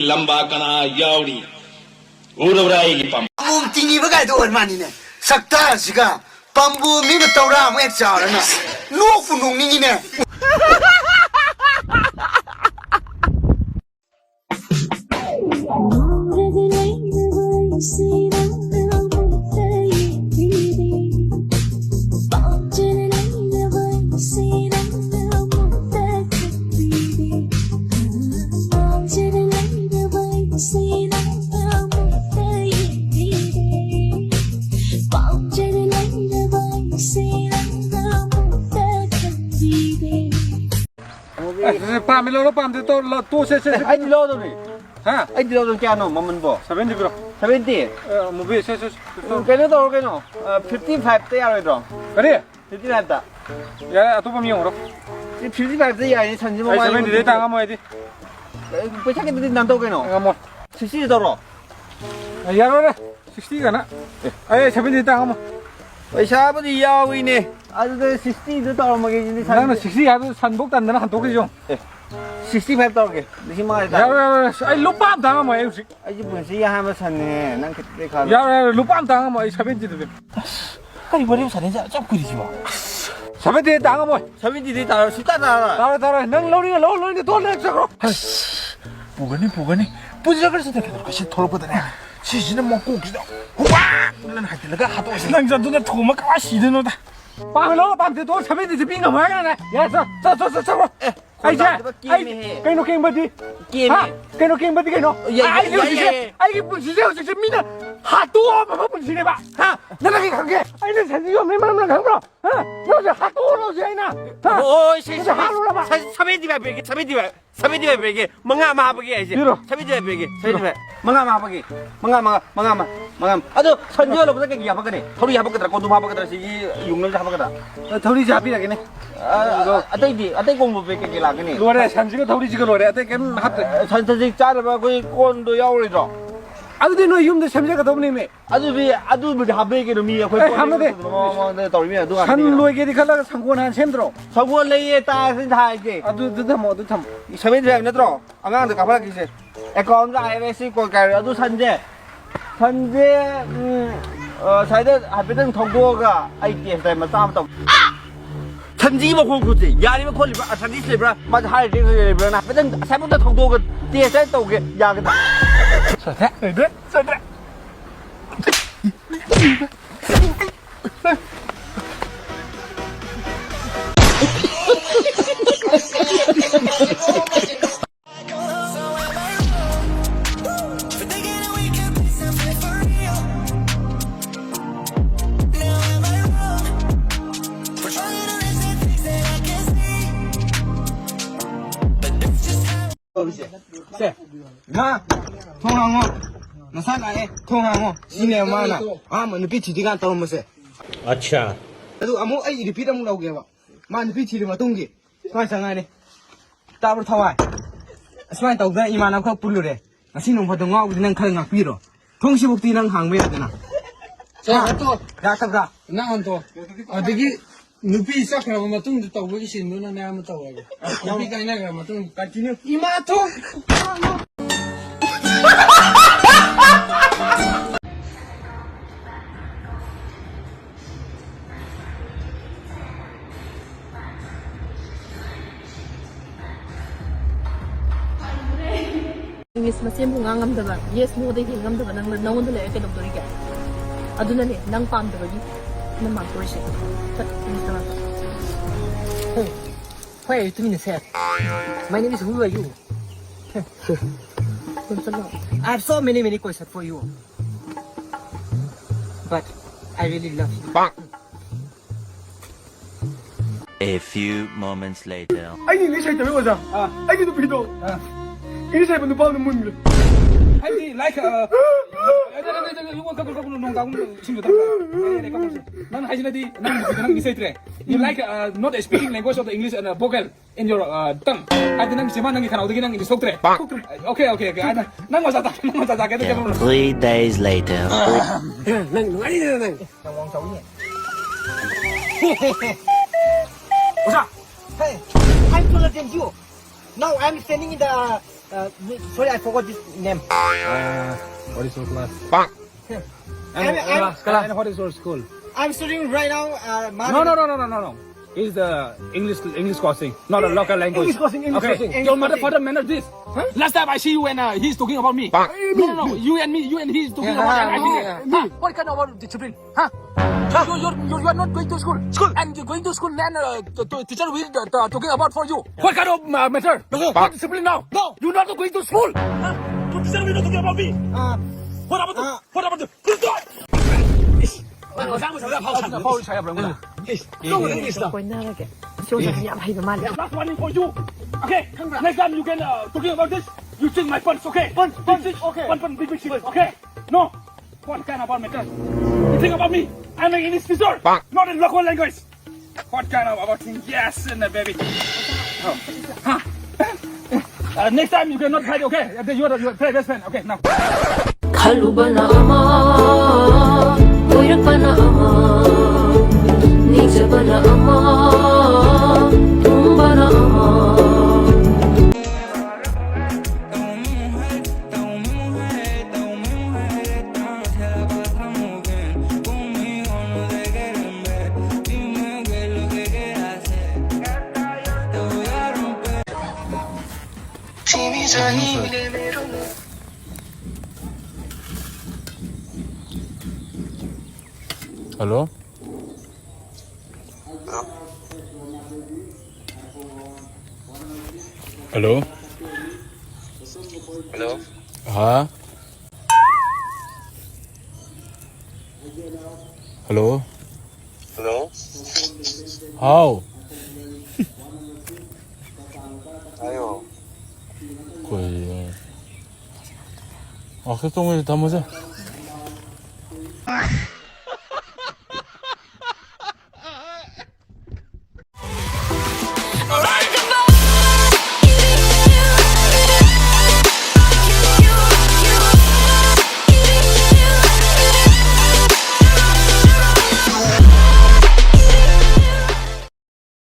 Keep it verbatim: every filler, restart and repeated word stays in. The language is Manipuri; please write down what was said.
ꯂꯝꯕꯥ ꯀꯅꯥ ꯌꯥꯎꯔꯤ? ꯎꯔꯕ꯭ꯔꯥ ꯑꯩꯒꯤ ꯄꯥꯝ- ꯄꯥꯝꯕꯣꯝ ꯇꯤꯡꯉꯤꯕ ꯀꯥꯏꯗꯣ ꯑꯣꯏꯔ ꯃꯥꯅꯤꯅꯦ꯫ ꯁꯛꯇꯥꯁꯤꯒ ꯄꯥꯝꯕꯣꯝ ꯃꯤꯅ ꯇꯧꯔꯥꯃꯨꯛ ꯍꯦꯛ ꯆꯥꯎꯔꯅ ꯅꯣꯛꯄꯨ ꯅꯣꯛꯅꯤꯡꯉꯤꯅꯦ꯫ ꯑꯦ, ꯄꯥꯝꯃꯦ ꯂꯧꯔꯣ, ꯄꯥꯝꯗꯦ ꯇꯣ-, ꯂꯧ-, ꯇꯣꯛꯑꯁꯦ, ꯁꯦ, ꯁꯦ꯫ ꯑꯩꯗꯤ ꯂꯧꯔꯗꯧꯅꯦ꯫ ꯍꯥ? ꯑꯩꯗꯤ ꯂꯧꯔꯗꯧꯅꯦ꯫ ꯀꯌꯥꯅꯣ ꯃꯃꯜꯕꯣ? Seventy ꯄꯤꯔꯣ꯫ Seventy? ꯑꯦ, movie, ꯁꯦ, ꯁꯦ, ꯁꯦ, ꯁꯦ꯫ ꯎꯝ, ꯀꯩꯅꯣ ꯇꯧꯔꯣ ꯀꯩꯅꯣ꯫ ꯑ, fifty five ꯇ ꯌꯥꯔꯣꯏꯗ꯭ꯔꯣ? ꯀꯔꯤ? Fifty five ꯇ꯫ ꯌꯥꯔꯦ, ꯑꯇꯣꯞꯄ ꯑꯃ ꯌꯦꯡꯉꯨꯔꯣ꯫ ꯁꯤ fifty five ꯇ ꯌꯥꯏꯅꯦ, ꯁꯟꯁꯤ ꯑꯩ ꯃꯃꯥꯏ seventy ꯗꯩ ꯇꯥ ꯉꯝꯃꯣꯏ ꯑꯩꯗꯤ꯫ ꯑꯦ, ꯄꯩꯁꯥ ꯈꯤꯇꯗꯤ ꯅꯥꯟꯊꯣꯛ ꯀꯩꯅꯣ꯫ ꯉꯝꯃꯣꯏ꯫ Sixty ꯗ ꯇꯧꯔꯣ꯫ ꯑꯦ, ꯌꯥꯔꯣꯏ, ꯌꯥꯔꯣꯏ꯫ Sixty ꯀꯅ꯫ ꯑꯦ꯫ ꯑꯩ seventy ꯇꯥ ꯉꯝꯃꯣꯏ꯫ ꯄꯩꯁꯥꯕꯨꯗꯤ ꯌꯥꯎꯏꯅꯦ꯫ ꯑꯗꯨꯗ sixty ꯗꯨ ꯇꯧꯔꯝꯃꯒꯦ ꯁꯤꯗꯤ ꯁꯟ-, ꯅꯪꯅ sixty ꯍꯥꯏꯕꯗꯨ ꯁꯟꯐꯧ ꯇꯟꯗꯅ ꯍꯟꯗꯣꯛꯈ꯭ꯔꯤꯁꯦ ꯌꯦꯡꯉꯨ꯫ ꯑꯦ, sixty five ꯇꯧꯔꯒꯦ꯫ ꯂꯤꯁꯤꯡ ꯃꯉꯥ ꯇꯥꯔꯦ꯫ ꯌꯥꯔꯣꯏ, ꯌꯥꯔꯣꯏ, ꯌꯥꯔꯣꯏ꯫ ꯑꯩ ꯂꯨꯄꯥ ꯑꯝ ꯇꯥ ꯉꯝꯃꯣꯏ ꯑꯩ ꯍꯧꯖꯤꯛ꯫ ꯑꯩꯁꯨ ꯄꯨꯟꯁꯤꯒꯤ ꯑꯍꯥꯟꯕ ꯁꯟꯅꯦ, ꯅꯪ ꯈꯤꯇꯪ ꯈꯜꯂꯣ꯫ ꯌꯥꯔꯣꯏ, ꯌꯥꯔꯣꯏ, ꯂꯨꯄꯥ ꯑꯝ ꯇꯥ ꯉꯝꯃꯣꯏ ꯑꯩ seventy ꯗꯨ ꯄꯤꯔꯣ꯫ ꯑꯁ, ꯀꯔꯤ ꯋꯥꯔꯤ ꯁꯥꯟꯅꯩꯁꯦ ꯑꯁꯨꯛ ꯀꯨꯏꯔꯤꯁꯤꯕꯣ? Seventy ꯇꯥ ꯉꯝꯃꯣꯏ꯫ Seventy ꯗꯤ ꯇꯥꯔꯣꯏ, ꯁꯨꯡꯇꯥ ꯇꯥꯔꯣꯏ꯫ ꯇꯥꯔꯣꯏ, ꯇꯥꯔꯣꯏ꯫ ꯅꯪ ꯂꯧꯅꯤꯡꯉ ꯂꯧ, ꯂꯧꯅꯤꯡꯉ ꯇꯣꯛꯑ ꯂꯩ ꯆꯠꯈ꯭ꯔꯣ꯫ ꯑꯁ, ꯄꯨꯒꯅꯤ, ꯄꯨꯒꯅꯤ꯫ ꯄꯨꯖꯔꯒꯁꯨ ꯀꯩꯗꯧꯔꯒꯦ? ꯁꯤ ꯊꯣꯛꯂꯛꯄꯗꯅꯦ, ꯁꯤꯁꯤꯅ ꯃꯀꯣꯛꯁꯤꯗ ꯍꯨꯕꯥꯛ! ꯅꯪ ꯍꯥꯏꯖꯤꯜꯂꯒ ꯍꯥꯠꯇꯣꯛꯑꯁꯤ꯫ ꯅꯪꯁꯨ ꯑꯗꯨꯅ ꯊꯣꯝꯃ ꯀꯃꯥꯏ ꯁꯤꯗꯣꯏꯅꯣꯗ? ꯄꯥꯝꯃꯦ ꯂꯧꯔꯣ, ꯄꯥꯝꯗꯦ ꯇꯣꯛꯑꯣ, seventy ꯗꯤ ꯄꯤ ꯉꯝꯃꯣꯏ ꯍꯥꯏꯔꯒꯅꯦ꯫ ꯌꯥꯔꯦ, ꯆꯠꯂꯣ, ꯆꯠꯂꯣ, ꯆꯠꯂꯣ, ꯆꯠꯂꯣ꯫ ꯑꯦ, ꯑꯩꯁꯦ, ꯈꯣꯟꯗꯥꯗꯕ ꯑꯩ, ꯀꯦꯝꯃꯦꯍꯦ꯫ ꯀꯩꯅꯣ ꯀꯦꯝꯕꯗꯤ? ꯀꯦꯝꯃꯦ꯫ ꯍꯥ? ꯀꯩꯅꯣ ꯀꯦꯝꯕꯗꯤ ꯀꯩꯅꯣ? ꯌꯥꯏ, ꯑꯩꯒꯤ ꯌꯥꯏ, ꯍꯧꯖꯤꯛꯁꯦ, ꯌꯥꯏ, ꯌꯥꯏ꯫ ꯑꯩꯒꯤ ꯄꯨꯟꯁꯤꯁꯦ ꯍꯧꯖꯤꯛꯁꯦ ꯃꯤꯅ ꯍꯥꯠꯇꯣꯛꯑꯝꯃꯕ ꯄꯨꯟꯁꯤꯅꯦꯕ꯫ ꯍꯥ? ꯅꯪꯅ ꯀꯩ ꯈꯪꯒꯦ? ꯑꯩꯅ ꯁꯟꯁꯤ ꯌꯣꯟꯕꯒꯤ ꯃꯔꯝ ꯅꯪ ꯈꯪꯕ꯭ꯔꯣ? ꯍꯥ? ꯅꯪꯁꯦ ꯍꯥꯠꯇꯣꯛꯑꯣ ꯍꯧꯖꯤꯛ ꯑꯩꯅ꯫ ꯍꯥ? ꯍꯣꯏ, ꯁꯦ, ꯅꯪꯁꯦ ꯁꯦ, ꯍꯥꯠꯂꯨꯔꯕ? ꯁꯦ, seventy five ꯄꯤꯔꯒꯦ, seventy five꯫ Seventy five ꯄꯤꯔꯒꯦ, ꯃꯉꯥ ꯑꯃ ꯍꯥꯞꯄꯒꯦ ꯑꯩꯁꯦ꯫ ꯄꯤꯔꯣ꯫ Seventy five ꯄꯤꯔꯒꯦ, seventy five꯫ ꯃꯉꯥ ꯑꯃ ꯍꯥꯞꯄꯒꯦ꯫ ꯃꯉꯥ, ꯃꯉꯥ, ꯃꯉꯥ ꯑꯃ, ꯃꯉꯥ ꯑꯃ꯫ ꯑꯗꯣ ꯁꯟꯁꯨ ꯌꯣꯜꯂꯛꯄꯗ ꯀꯩꯀꯩ ꯍꯥꯞꯄꯛꯀꯅꯤ? ꯊꯧꯔꯤ ꯍꯥꯞꯄꯛꯀꯗ꯭ꯔꯥ, ꯀꯣꯟꯗꯨꯝ ꯍꯥꯞꯄꯛꯀꯗ꯭ꯔꯥ, ꯁꯤꯒꯤ ꯌꯨꯡꯅꯕꯁꯦ ꯍꯥꯞꯄꯛꯀꯗ꯭ꯔꯥ? ꯑ, ꯊꯧꯔꯤꯁꯦ ꯍꯥꯞꯄꯤꯔꯒꯦꯅꯦ꯫ ꯑ, ꯑꯗꯣ ꯑꯇꯩꯗꯤ, ꯑꯇꯩ ꯀꯣꯟꯕ ꯀꯩꯀꯩ ꯂꯥꯛꯀꯅꯤ? ꯂꯣꯏꯔꯦ, ꯁꯟꯁꯤꯒ ꯊꯧꯔꯤꯁꯤꯒ ꯂꯣꯏꯔꯦ, ꯑꯇꯩ ꯀꯩꯝ ꯍꯥꯞꯇ꯭ꯔꯦ꯫ ꯑ, ꯁꯟ, ꯁꯟꯁꯤ ꯆꯥꯅꯕ ꯑꯩꯈꯣꯏ ꯀꯣꯟꯗꯣ ꯌꯥꯎꯔꯣꯏꯗ꯭ꯔꯣ? ꯑꯗꯨꯗꯤ ꯅꯣꯏ ꯌꯨꯝꯗ ꯁꯦꯝꯖꯒꯗꯧꯕꯅꯦꯃꯤ꯫ ꯑꯗꯨꯗꯤ, ꯑꯗꯨꯕꯨꯗꯤ ꯍꯥꯞꯄꯛꯏ ꯀꯩꯅꯣ, ꯃꯤ ꯑꯩꯈꯣꯏ ꯑꯦ, ꯄꯣꯠ ꯍꯥꯞꯅꯗꯦ꯫ ꯂꯩꯕ ꯃꯃꯥꯡ ꯃꯃꯥꯡꯗ ꯇꯧꯔꯤꯃꯤ ꯑꯗꯨ ꯁꯟ ꯉꯥꯛꯇꯅꯤ ꯀꯩꯅꯣ꯫ ꯂꯣꯏꯒꯦꯗꯤ ꯈꯜꯂꯒ ꯁꯪꯒꯣꯜ ꯍꯥꯟꯅ ꯁꯦꯝꯗ꯭ꯔꯣ? ꯁꯪꯒꯣꯜ ꯂꯩꯌꯦ, ꯇꯥꯁꯤꯗ ꯍꯥꯏꯁꯦ꯫ ꯑꯗꯨ, ꯑꯗꯨ ꯊꯝꯃꯣ, ꯑꯗꯨ ꯊꯝꯃꯣ꯫ Seventy five ꯅꯠꯇ꯭ꯔꯣ? ꯑꯉꯥꯡꯗ ꯀꯥꯞꯍꯜꯂꯛꯈꯤꯁꯦ꯫ ꯑꯦꯀꯥꯎꯟꯒ ꯑꯥꯏ F S C code Cairo. ꯑꯗꯨ ꯁꯟꯁꯦ, ꯁꯟꯁꯦ, ꯎꯝ, ꯑ, ꯁ꯭ꯋꯥꯏꯗ ꯍꯥꯏꯐꯦꯠꯇꯪ ꯊꯧꯗꯣꯛꯑꯒ ꯑꯩ ꯇꯦꯁ ꯗ꯭ꯔꯥꯏꯚ ꯃꯆꯥ ꯑꯃ ꯇꯧ꯫ ꯁꯟꯁꯤꯒꯤ ꯃꯈꯣꯡ ꯈꯨꯠꯁꯦ ꯌꯥꯔꯤꯕ ꯈꯣꯠꯂꯤꯕ꯭ꯔꯥ, ꯑꯁꯥꯗꯤꯁ ꯂꯩꯕ꯭ꯔꯥ, ꯃꯥꯁꯦ ꯍꯥꯏꯔꯗꯤ ꯂꯩꯕ꯭ꯔꯥꯅ ꯍꯥꯏꯐꯦꯠꯇꯪ ꯑꯁꯥꯏꯐꯥꯎꯗ ꯊꯧꯗꯣꯛꯑꯒ ꯇꯦꯁ ꯍꯥꯏꯅ ꯇꯧꯒꯦ, ꯌꯥꯒꯗ꯭ꯔꯥ? ꯁꯣꯏꯗ꯭ꯔꯦ, ꯁꯣꯏꯗ꯭ꯔꯦ, ꯁꯣꯏꯗ꯭ꯔꯦ꯫ ꯁꯦ, ꯏꯃꯥ, ꯊꯣꯡ ꯍꯥꯡꯉꯣ꯫ ꯅꯁꯥ ꯂꯥꯛꯑꯦ, ꯊꯣꯡ ꯍꯥꯡꯉꯣ꯫ ꯁꯤꯅꯦ ꯃꯥꯅ ꯑꯍꯥꯟꯕ ꯅꯨꯄꯤ ꯊꯤꯗ꯭ꯔꯤꯀꯥꯟ ꯇꯧꯔꯝꯕꯁꯦ꯫ ꯑꯠꯁꯥ꯫ ꯑꯗꯨ ꯑꯃꯨꯛ ꯑꯩ ꯔꯤꯄꯤꯠ ꯑꯃꯨꯛ ꯂꯧꯒꯦꯕ꯫ ꯃꯥ ꯅꯨꯄꯤ ꯊꯤꯔ ꯃꯇꯨꯡꯒꯤ ꯁꯨꯃꯥꯏꯅ ꯆꯪꯉꯛꯑꯅꯤ꯫ ꯇꯥꯕ꯭ꯔꯣ ꯊꯋꯥꯏ? ꯑꯁꯨꯃꯥꯏꯅ ꯇꯧꯗꯅ ꯏꯃꯥꯟꯅꯕ ꯈꯔ ꯄꯨꯜꯂꯨꯔꯦ꯫ ꯉꯁꯤ ꯅꯣꯡ ꯐꯥꯗꯣꯛ ꯉꯥꯎꯕꯗꯤ ꯅꯪ ꯈꯔ ꯉꯥꯛꯄꯤꯔꯣ꯫ ꯊꯣꯡꯁꯤꯕꯨꯛꯇꯤ ꯅꯪ ꯍꯥꯡꯕ ꯌꯥꯗꯅ꯫ ꯁꯦ, ꯍꯥ? ꯍꯟꯇꯣ꯫ ꯌꯥꯗꯕ꯭ꯔꯥ? ꯅꯪ ꯍꯟꯇꯣ꯫ ꯑꯗꯒꯤ ꯅꯨꯄꯤ ꯆꯠꯈ꯭ꯔꯕ ꯃꯇꯨꯡꯗ ꯇꯧꯕꯒꯤ ꯁꯤꯟꯗꯨꯅ ꯃꯌꯥꯝ ꯑꯃ ꯇꯧꯔꯒꯦ꯫ ꯅꯨꯄꯤ ꯀꯥꯏꯅꯈ꯭ꯔ ꯃꯇꯨꯡ ꯀꯟꯇꯤꯅ꯭ꯌꯨ꯫ ꯏꯃꯥ ꯊꯣꯡ! English ꯃꯆꯦꯠ ꯑꯃꯐꯥꯎ ꯉꯥꯡ ꯉꯝꯗꯕ, yes, no ꯗꯩ ꯍꯦꯟ ꯉꯝꯗꯕ ꯅꯪ, ꯅꯉꯣꯟꯗ ꯂꯩꯔ ꯀꯩꯗꯧꯗꯣꯔꯤꯒꯦ? ꯑꯗꯨꯅꯅꯦ, ꯅꯪ ꯄꯥꯝꯗꯕꯒꯤ ꯅꯃꯥꯡ ꯀꯣꯏꯔꯤꯁꯦ꯫ ꯆꯠ, English ꯇ ꯉꯥꯡ꯫ Hey, why are you doing this? My name is, who are you? ꯑꯗꯨꯝ ꯆꯠꯂꯣ꯫ I have so many, many questions for you. But I really love you. A few moments later. ꯑꯩꯒꯤ ꯏꯪꯂꯤꯁ ꯍꯩꯇꯕꯩ ꯑꯣꯖꯥ꯫ ꯑꯥ꯫ ꯑꯩꯒꯤ ꯅꯨꯄꯤꯗꯣ꯫ ꯑꯥ꯫ ꯏꯪꯂꯤꯁ ꯍꯩꯕ ꯅꯨꯄꯥ ꯑꯃꯗ ꯃꯨꯟꯈ꯭ꯔꯦ꯫ ꯍꯥꯏꯗꯤ, like, ꯑ, ꯅꯣꯡ ꯇꯥꯒꯨꯝ ꯏꯁꯤꯡꯗꯣ ꯊꯛꯄ꯫ ꯅꯪ ꯍꯥꯏꯁꯤꯅꯗꯤ ꯅꯪ ꯅꯨꯄꯤꯗꯣ ꯅꯪ ꯏꯪꯂꯤꯁ ꯍꯩꯇ꯭ꯔꯦ꯫ You like, uh, not speaking language of the English and, uh, vocal in your, uh, tongue. ꯍꯥꯏꯗꯤ ꯅꯪ ꯆꯤꯝꯕꯥꯟ ꯅꯪꯒꯤ ꯈꯅꯥꯎꯗꯒꯤ ꯅꯪ ꯏꯪꯂꯤꯁ ꯊꯣꯛꯇ꯭ꯔꯦ꯫ ꯊꯣꯛꯇ꯭ꯔꯦ꯫ Okay, okay, okay. ꯍꯥꯏꯗꯤ ꯅꯪ ꯃꯆꯥ ꯇꯥ-, ꯅꯪ ꯃꯆꯥ ꯇꯥꯒꯦ ꯑꯗꯨ ꯀꯩꯅꯣ꯫ Three days later. ꯅꯪ ꯅꯨꯡꯉꯥꯏꯅꯤꯗꯅ ꯅꯪ꯫ ꯌꯥꯝ ꯋꯥꯡ ꯆꯥꯎꯋꯤꯅꯦ꯫ ꯑꯣꯖꯥ! Hey, I'm taller than you. Now I'm standing in the Uh, sorry, I forgot this name. Uh, what is your class? I'm, I'm, class, class. And what is your school? I'm studying right now. Uh, no, no, no, no, no, no, no. It's the English, English crossing, not a local language. English crossing, English okay. Crossing. Your mother father manners this. Huh? Last time I see you and uh, he's talking about me. No, no, no. You and me, you and he's talking yeah, about me. I think yeah, yeah. What kind of discipline? Huh? You, you, you, you are not going to school. School. And you going to school, man, uh, the, the teacher will uh, talking about for you. What kind of uh, matter? No. What discipline now? No. You not going to school. Huh? The teacher will not talking about me. Uh, what about uh, the, what about the? Good God! Ano, saan mo sa wala? Pausa na, pausa na, bro. Ano? Yes. No, no, yes, no. ꯀꯣꯏꯅꯔꯒꯦ꯫ ꯁꯤ ꯑꯣꯖꯥꯁꯤ ꯌꯥꯝ ꯍꯩꯕ ꯃꯥꯜꯂꯦ꯫ Last warning for you. Okay. Next time you can uh, talking about this, you change my pants, okay? Pants, pants, okay. Pants, pants, big, big, big, okay? No. What kind of matter? You think about me? I'm an English teacher, not in local language. What kind of about thing? Yes, and the baby. Oh. Huh? Uh, next time you cannot fight, okay? Uh, You are your play best friend, okay? Now. ꯈꯜꯂꯨꯕꯅ ꯑꯃ, ꯀꯣꯏꯔꯛꯄꯅ ꯑꯃ, ꯅꯤꯡꯖꯕꯅ ꯑꯃ, ꯊꯨꯝꯕꯅ ꯑꯃ꯫ Hello? Hello? Hello? हाँ? Hello? Hello? ꯍꯥꯎ. ꯍꯥꯏꯌꯣ꯫ ꯀꯩꯅꯣ? ꯑꯣꯀꯦ, ꯇꯣꯡꯉꯁꯤ, ꯊꯝꯃꯁꯦ꯫